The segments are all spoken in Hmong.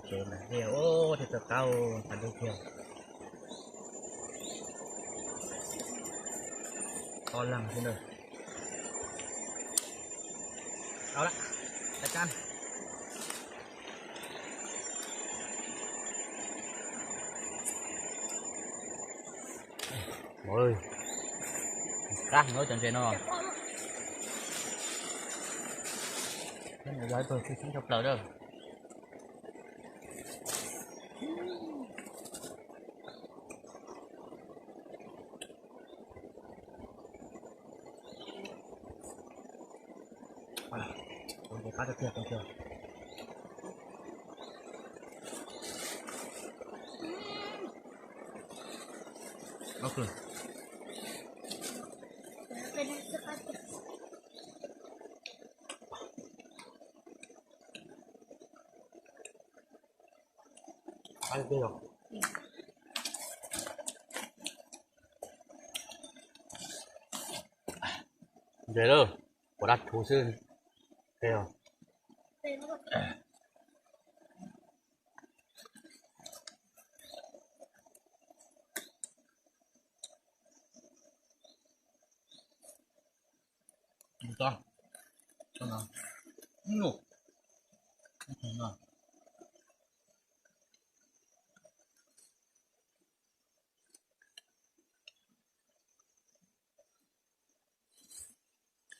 Tsev mas thiaj, thiaj tau qab, qab tiag. Ob leeg xwb na. Au la, tas kab. Qab heev cov ntses no. Yog ib tug tshwj xeeb tshaj plaws na. Ua ntses qab tiag tiag. Ntses lawm, kuv dab thuv xwb.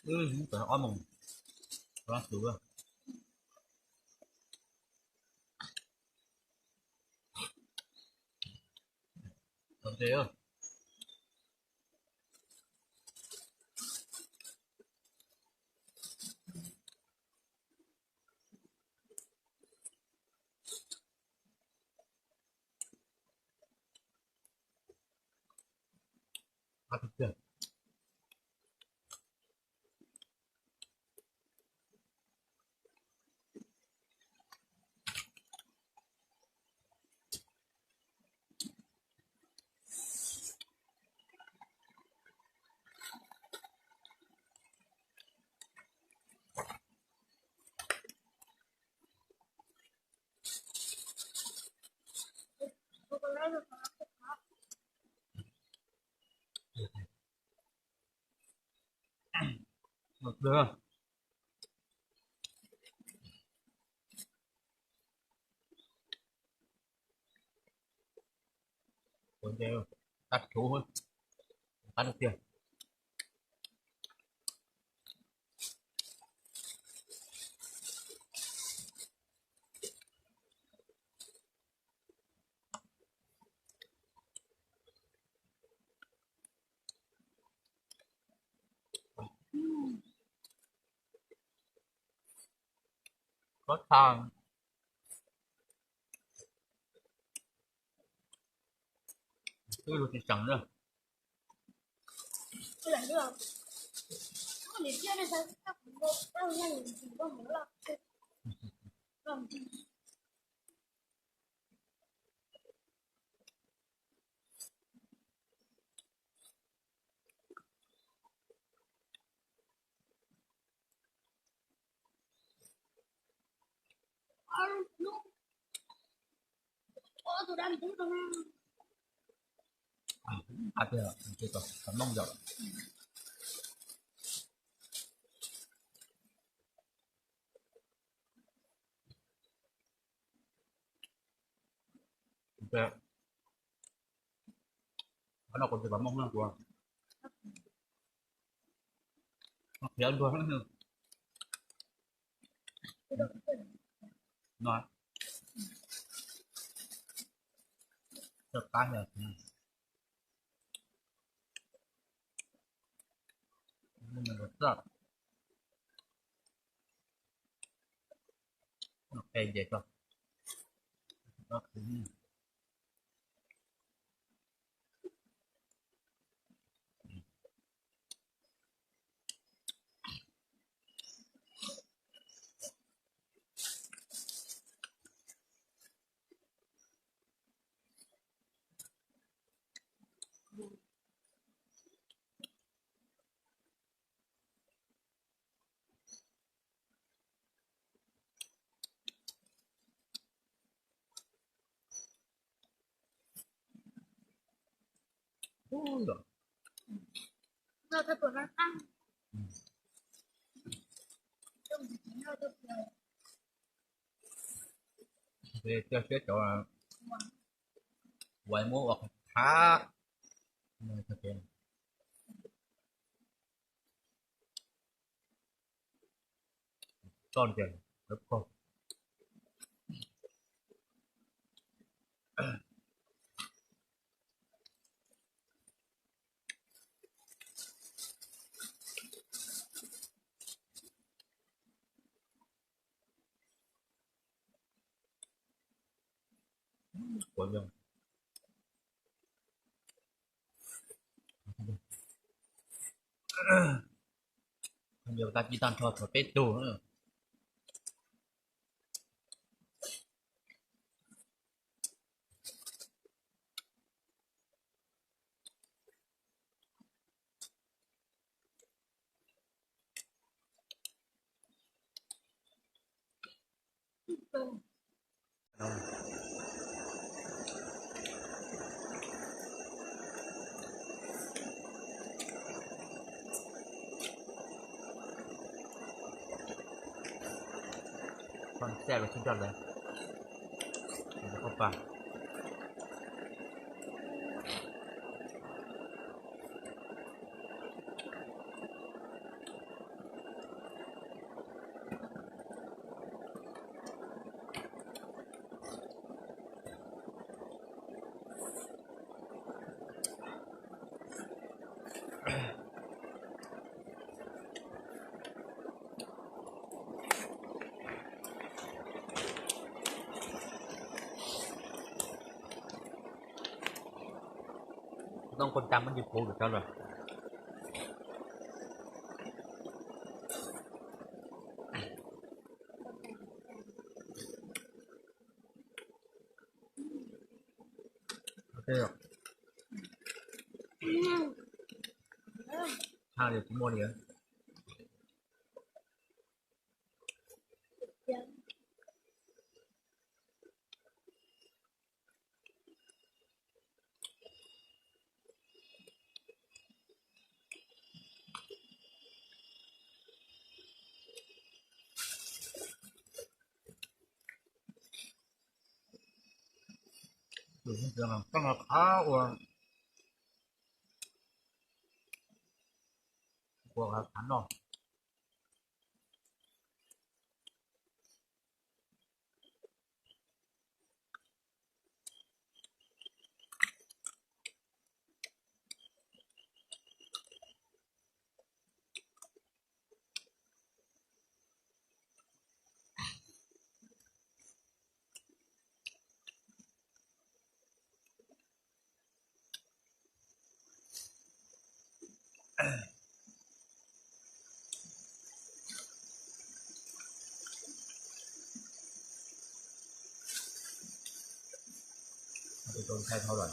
Wb txawm ob moos, ntses. Ua ntses qab thuv, qab tiag tiag. Kob tag. Twb luag tsis tseem na. Qab tiag, qab tiag, qab mooj yom. Qab no kuv tsis pom mooj na kuv. Khiav nruag no. Qab tiag. Ub, yog. Coj siab cov uas muab ua qhov qhab. Toj ntiag, lawv koj. Ua yog, yog tag kis tag nrho txog peb tug. Xaj los tsis nrog lawv, qhov pas. Tau kua tas muab ntsis puv rau lawm. Tshaj li tsis muaj li. Koj no qab ua, ua qab noj. Thaij dhau lawm.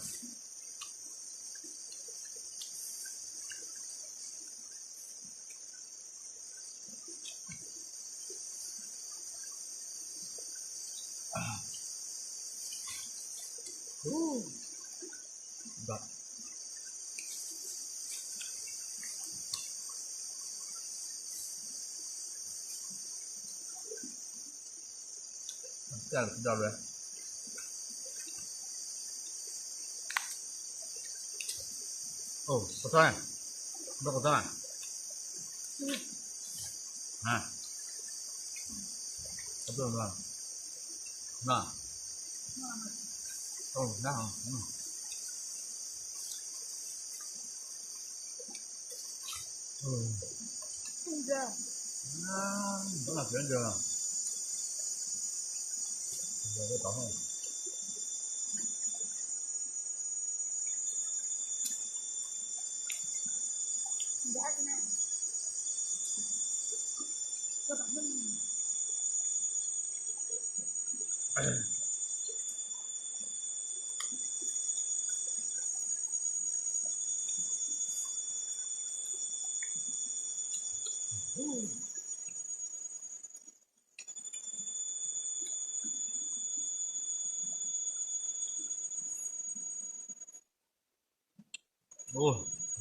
Ua,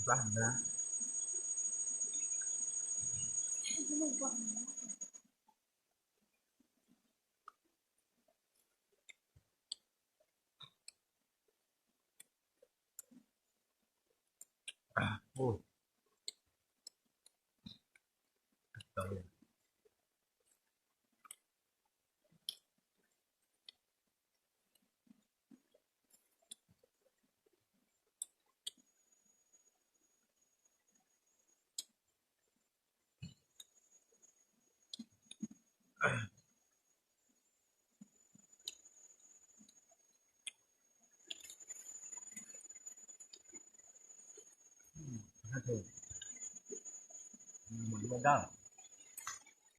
plab heev na. Ua, tau li. Mus ua dab.